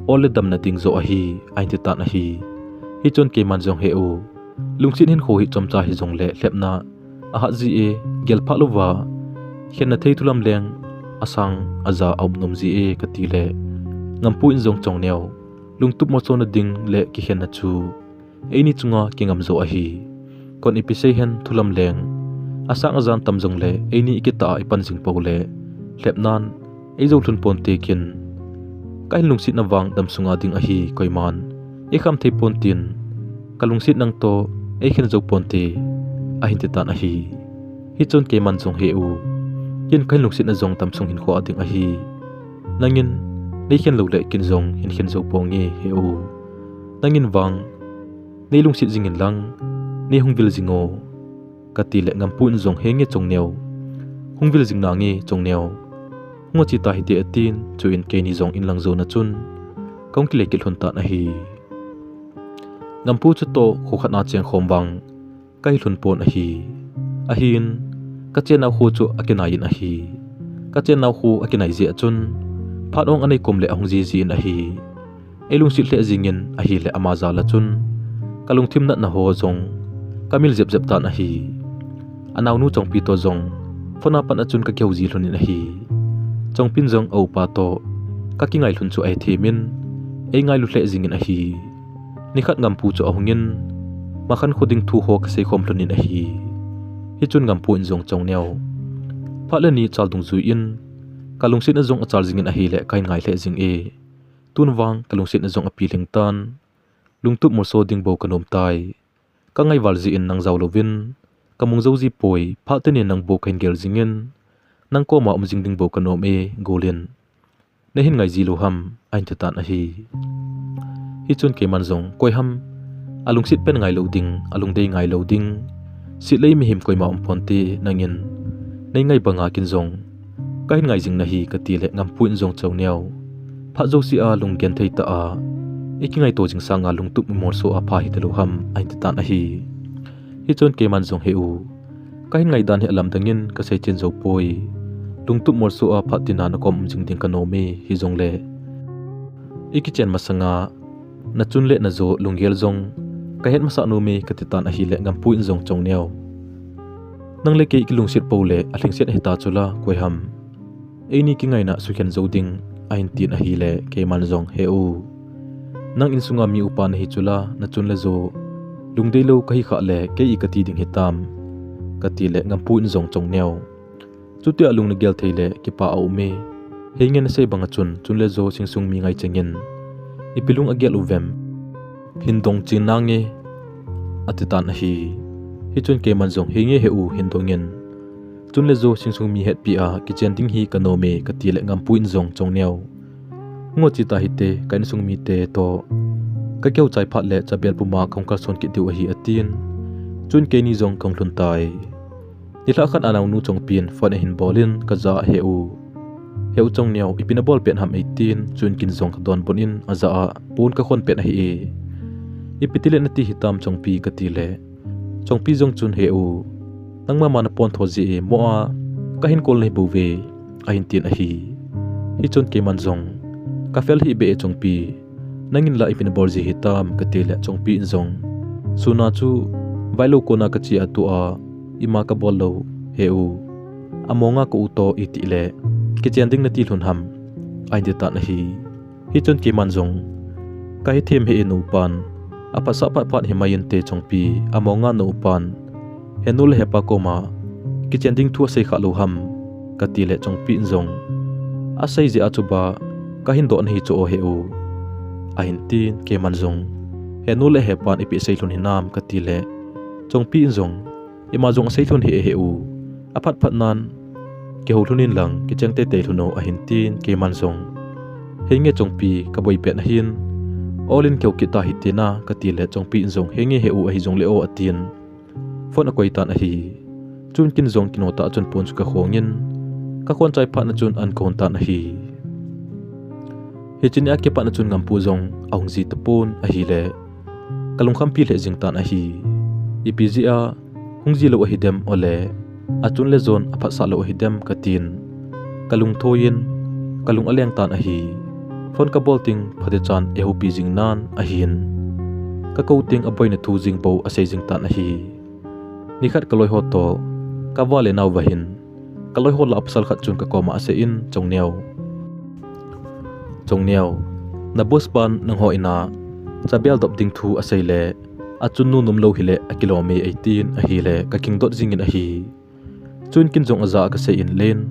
ol le damna ding joh ahi," ahin ti tan ahi. Hichun keiman jong, "He u, lungset hinkho hi chomcha hijongle lhepna ahat ji e, gelphah louva khenna thei thulam leng asang aja aum nom ji e," kati le Ngampu in jong, "Chongneo, lungtup molsona ding le kikhenna chu eini chunga kingam jo ahi. Kon ipi sei hen, thulam leng asang ajan tam jongle eini ikitah a ipan jing pou le lhepnan eijou lhun ponte, kin kahin lungsetna vang damsunga ding ahi, koiman eikham thei pon tin, kalungset nang toh eikhen jou ponte," ahin ti tan ahi. Hichun keiman jong, "He u, kin kahin lungsetna jong damsung hinkho a ding ahi. Nangin neikhen loule kin jong hinkhen jou ponge, he u. Nangin vang nei lungset jing in lang, nei hung vil jing o," kati le Ngampu in jong, "Henge Chongneo, hung vil jing nange Chongneo. Hung ache ta hite," atin, chuin keini jong inlang jona chun kahung kile kit lhon tan ahi. Ngampu chutoh kho khat a chengkhom vang kahi lhun pon ahi. Ahin, kachennau kho chu akinai in ahi. Kachennau kho akinai jeh a chun, phat ong anei kom le ahung jiji in ahi. Eilungset lheh jingin ahile ama jal a chun kalungthim natna ho jong kamil jep jep tan ahi. Anaonu Chongpi toh jong phone a pat a chun kakihou ji lhon in ahi. Chongpin jong aupa toh kakingai lhon chu ahethem in eingailu lheh jingin ahi. Nikhat Ngampu chu ahungin, makhankho ding thu ho kaseikhom lhon in ahi. Hichun Ngampu in jong, Chongneo, phat le ni chal dungjui in kalungsetna jong achal jingin ahile kahin ngai lheh jing e. Tun vang kalungsetna jong api lhing tan. Lungtup molso ding bou kanom tai. Kangai val jeh in nang jao louvin kamung jou ji poi, phat teni in nang bou kahin gel jingin, nang koma um jing ding bou kanom e, gol in nahin ngai ji lou ham, ahin ti tan ahi. Hichun keiman jong, koi ham alungset pen ngai lou ding, alungdei ngai lou ding, setlei mihem koima um ponte, nangin neingai banga kin jong kahin ngai jing nahi, kati le Ngampu in jong, Chongneo, phat jouse a lunggenthei tah a ikingaito jing sanga lungtup imolso a pha hita lou ham, ahin ti tan ahi. Hichun keiman jong, He u, kahin ngai dan hi alamdang in kasei chen jou poi. Lungtup molso a phat tina nakom um jing ding kanom e, hijongle ikichen masanga nachun le najo lunggel jong kahet masah nom e, kati tan ahile Ngampu in jong, Chongneo, nang le kei ikilungset pou le alhingset ahita chula, koi ham eini kingaina sukhen jou ding, ahin tin ahile keiman jong, He u, Nang insunga mi upa nahi chula, nachun le jo lungdei lou kahi khah le kei i kati ding hitam, kati le Ngampu in jong Chongneo, chutia lung nagel thei le kipa a um e. Henge nasei banga chun, chun le jo Singsung mi ngai chengin, ipi lung agel uvem? Hin dong ching nange, ati tan ahi. Hichun keiman jong henge he u hin dongin, chun le jo Singsung mi hetpi a kichen ding hi kanom e, kati le Ngampu in jong Chongneo, ngo chi ta hite, ka insung mite toh kakihou chai phat le Chabel puma kahung kalson kit diu ahi, atin. Chun keini jong kahung lhun tai. Nilhah khat a naonu Chongpi in phone ahin bol in, kaja a he u, he u Chongneo, ipi nabol pet ham, eitin. Chun ken jong kadonbut in, ajah a phone kakhon pet ahi e. Ipi tile nati hitam Chongpi, kati le Chongpi jong chun, he u, nangma ma napontho jeh e, mo a kahin call nahi bouve, ahin tin ahi. Hichun keiman jong, kafel hih beh e Chongpi, nangin la ipi nabol ji hitam, kati le Chongpi in jong, suna chu vailou kona kache a tua ima kabol lou, he u, amonga ka u toh iti le kichen ding nati lhon ham, ahin ti tan ahi. Hichun keiman jong, kahithem he e, na upan aphatsah phat phat himai inte Chongpi, amonga na upan henu le hepa koma kichen ding thu asei khah lou ham, kati le Chongpi in jong, asei jeh a chu ba kahin doh nahi chu o he u, ahin tin, keiman jong, henu le hepan ipi sei lhon hinam, kati le Chongpi in jong, ima jong asei lhon hih e he u, aphat phat nan kihou lhon in lang kicheng teitei lhon o, ahin tin, keiman jong, henge Chongpi, kaboi pet nahin, olin kihou kit ta hite na, kati le Chongpi in jong, henge he u, ahi jongle o, atin. Phone akoi tan ahi. Chun ken jong kino tah chun phone chu kakhongin, kakhon chai phat na chun an kahon tan ahi. Hiche nia kipat na chun Ngampu jong ahung ji tapon ahile, kalungkhampi lheh jing tan ahi. Ipi jeh a hung ji lou ahidem, ole achun le jon aphatsah lou ahidem katin, kalungthoin, kalung aleng tan ahi. Phone kabol teng phatechan eihoupi jing nan ahin, kakou teng aboina thu jing bou asei jing tan ahi. Nikhat kaloiho toh kava le nauva hin, kaloiho lah a pasal khat chun kakoma aseiyin, Chongneo, Chongneo, na boss pan nangho ina Chabel dop ding thu asei le, achun nu nomlou hile akilom e eitin ahile, kakhingdot jingin ahi. Chun ken jong ajah a kaseiyin, len,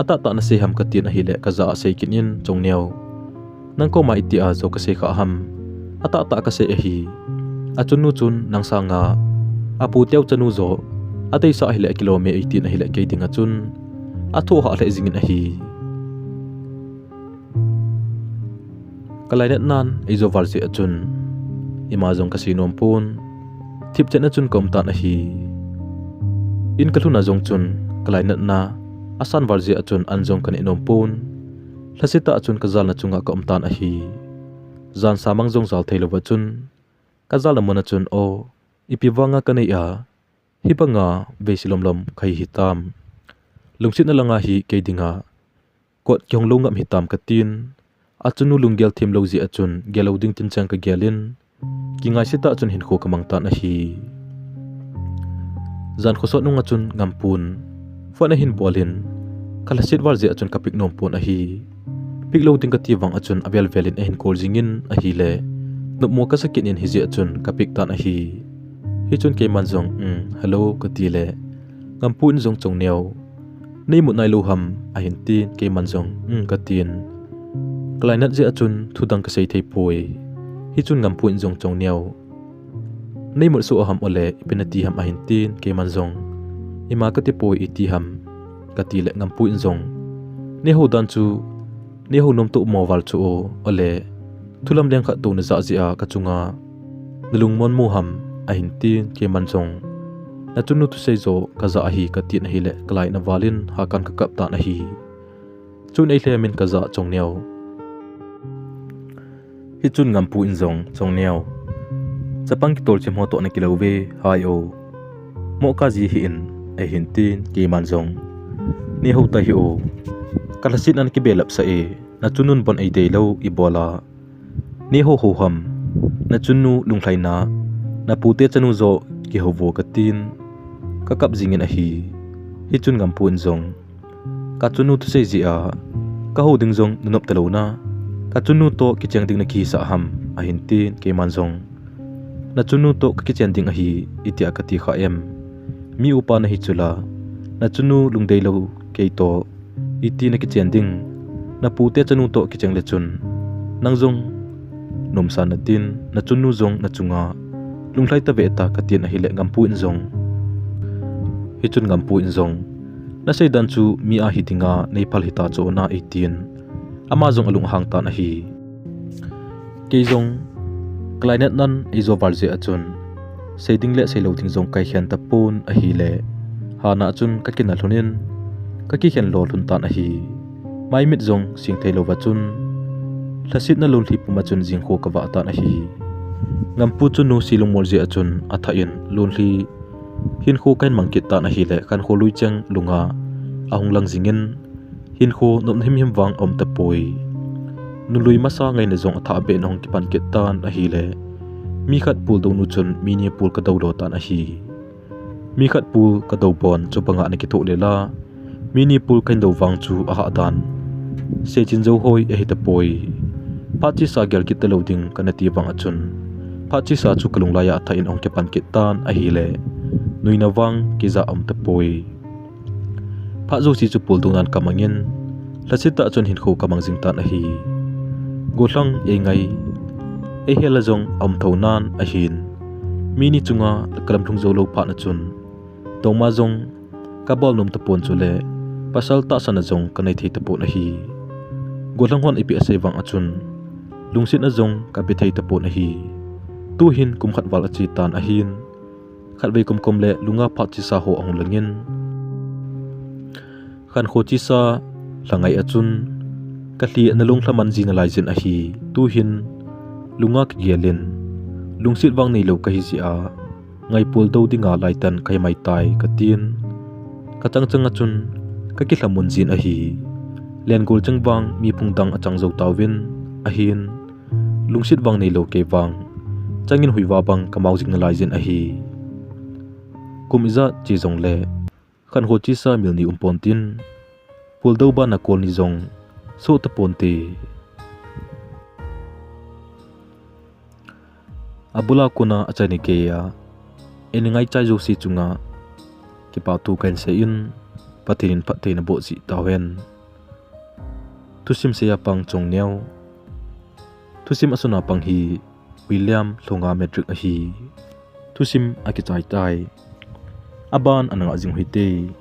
atahtah nasei ham katin ahile, kajah a asei kit in, Chongneo, nang koma itia jou kasei khah ham? Atahtah kasei ahi. Achun nu chun nang sanga apu teu chanu joh adeisah ahile akilom e eitin ahile, kei dinga chun athoh hah lheh jingin ahi. Kalainatnan eijo val jeh a chun ima jong kasei nom pon, thipchetna chun kaum tan ahi. In kalhun a jong chun kalainatna asan val jeh a chun an jong kaneh nom pon, lhasetah a chun kajalna chunga kaum tan ahi. Jan samang jong jal theilouva chun kajalna muna chun, o, ipi vanga kanei a hibanga veise lomlom kahi hitam? Lungsetna langa hi kei dinga kot kihong lou ngap hitam katin, achun nu lunggel themlou jeh a chun gel lou ding tincheng kagelin, kingaisetah a chun hinkho kamang tan ahi. Jan khosot nunga chun Ngampu'n phone ahin bolin, kalhaset val jeh a chun kapick nom pon ahi. Pick lou ding kati vang a chun avel velin ahin call jingin ahile, nopmo kasa kit in hijeh a chun kapick tan ahi. Hichun keiman jong, um, hello, katile, Ngampu in jong, Chongneo, neimut nailou ham, ahin tin, keiman jong, um, katin, kalainat jeh a chun thudang kasei theipoi. Hichun Ngampu in jong, Chongneo, neimut soh a ham, ole ipi nati ham, ahin tin, keiman jong, ima katipoi, iti ham, katile Ngampu in jong, neihou dan chu, neihou nomtah mo val chu o, ole thulam leng khat tou najah jeh a kachunga nalungmon mo ham, ahin tin, keiman jong, nachunnu thusei joh kajah ahi katin ahile, kalainat valin hakan kakap tan ahi. Chun eilhemin kajah, Chongneo. Hichun Ngampu in jong, Chongneo, chapang kitolchim ho toh nakilou ve, hai o, mo kaji hih in, ahin tin, keiman jong, neihou ta hih o, kalhasetna nakibelap sah e, nachunnun bon eideilou ibola neihou hou ham? Nachunnu lunglhaina, napute chanu joh kihou vo, katin, kakap jingin ahi. Hichun Ngampu in jong, kachunnu thusei jeh a kahou ding jong nanop talou na, kachunnu toh kicheng ding nakihisah ham, ahin tin, keiman jong, "Nachunu toh kakichen ding ahi, itia kati kha em? Mi upa nahi chula, nachunu lungdei lou kei toh iti nakichen ding? Napute chanu toh kicheng le chun, nang jong nomsa natin, nachunu jong nachunga lunglhai tave ta," katin ahile Ngampu in jong, hichun Ngampu in jong, "Nasei dan chu mi ahi dinga neiphal hita chu ona," eitin, ama jong alung ahang tan ahi. Kei jong, kalainat nan eijo val jeh a chun, sei ding le sei lou ding jong kaikhen tapon ahile, hana chun kakina lhon in, kakikhen lo lhon tan ahi. Maimit jong sing thei louva chun, lhasetna lonlhi puma chun jingkho kavah tan ahi. Ngampu chunu si lungmol jeh a chun athah in lonlhi hinkho kahin mang kit tan ahile, Khankho lui cheng lunga ahung lang jingin, hinkho nopna himhim vang aum tapoi. Nunlui masa ngaina jong athah beh in ahung kipan kit tan ahile, mi khat pul dounu chun mi ni pul kadou lo tan ahi. Mi khat pul kadou pon, chubanga ana kithoh lela, mi ni pul kahin dou vang chu ahahdan, sechin jou hoi ahi tapoi. Phat chesa gel kit talou ding kana ti vang a chun, phat chesa chu kalung laiya athah in ahung kipan kit tan ahile, nuina vang kija aum tapoi. Phat jouse chu pul dou nan kamangin, lhasetah chun hinkho kamang jing tan ahi. Gollhang eingai, eihel a jong aum thou nan ahin, mi ni chunga kalamlhung jou lou phat na chun, tongma jong kabol nom tapon chule, pasal tahsan a jong kanei thei tapon ahi. Gollhang hon ipi asei vang a chun, lungsetna jong kape thei tapon ahi. Tuhin kum khat val ache tan ahin, khatvei komkom le lunga phat chesa ho ahung langin, Khankho chesa lhangai a chun, kalhi ana lunglha man ji nalai jin ahi. Tuhin lunga kigel in, lungset vang neilou kahi jeh a, ngaipul dou dinga laitan kahi maitai katin, kachang chang a chun kakilhamun jin ahi. Lengol cheng vang mi phung dang achang jou tauvin ahin, lungset vang neilou kei vang changin huiva bang kamao jing nalai jin ahi. Kum ijat che jongle, Khankho chesa mil ni um pon tin, pul dou bana kol ni jong soh tapon te. Abula kona achaina geiya eina ngaichai jouse chunga kipathu kahin seiyin, Pathen in phattheina boh jeh tauhen. Thusim seiya pang Chongneo. Thusim asuna pang hi William Lhunga Matric ahi. Thusim akichai tai. Aban ana ngah jing u hite.